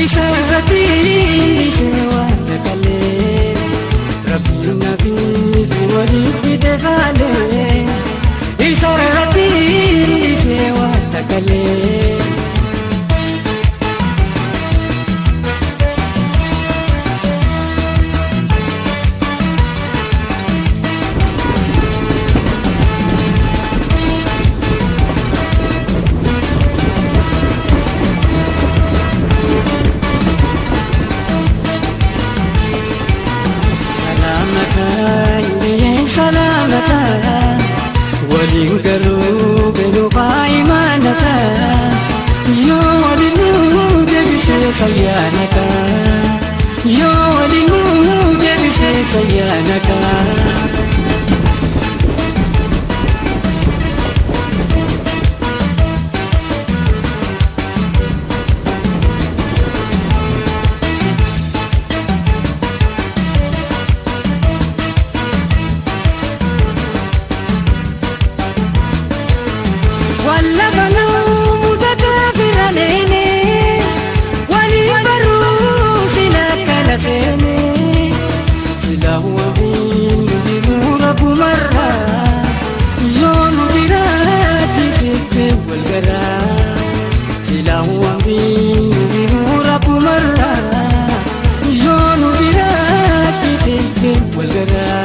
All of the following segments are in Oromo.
Isarratti ishee waan takalee Rabbiin nafiif waliif fide haalee Isarratti ishee waan takalee. Salamata hiriyyeen salamata waliin garuu beeluu faayimaanata yoo waliin deebisee sayyaanata yoo waliin deebisee sayyaanata. Wallafanuu mudata firaneene waliin baruu sila kana seene sila wabiin nu jiruu rabbumarra yoo nu jiraachisiifte wal garaa sila wabiin nu jiruu rabbumarra yoo nu jiraachisiifte wal garaa.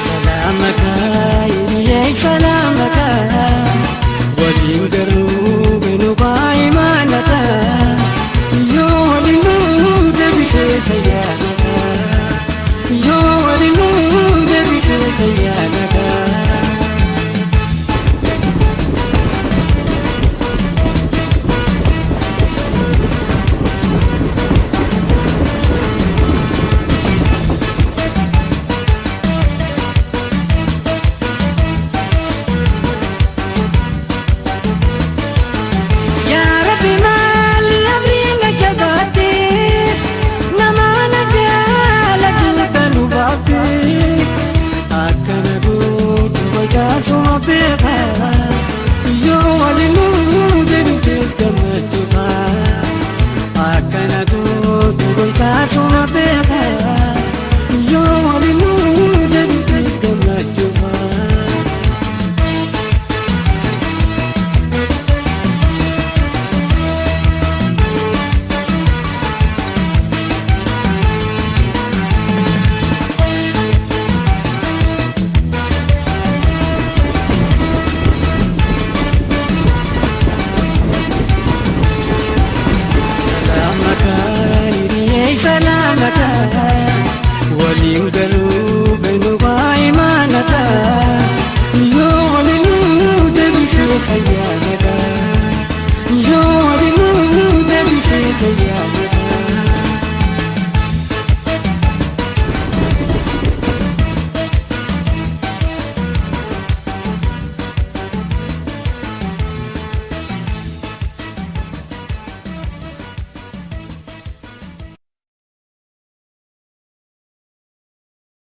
Salamata hiriyyee salamata waliin garuu beenu faayimaanata yoo waliin deebisee sayyaanata yoo waliin deebisee sayyaanata. Yaa Rabbi maali amriin na jabaate nama na jaalatu tanu baate akkana gootu wayitaasuma beeka yoo waliin deebitees gammachuudha akkana gootu wayitaasuma beeka yoo waliin deebitees gammachuudha. Salamata hiriyyee salamata waliin garuu beenu faayimaanata yoo waliin deebisee sayyaanata.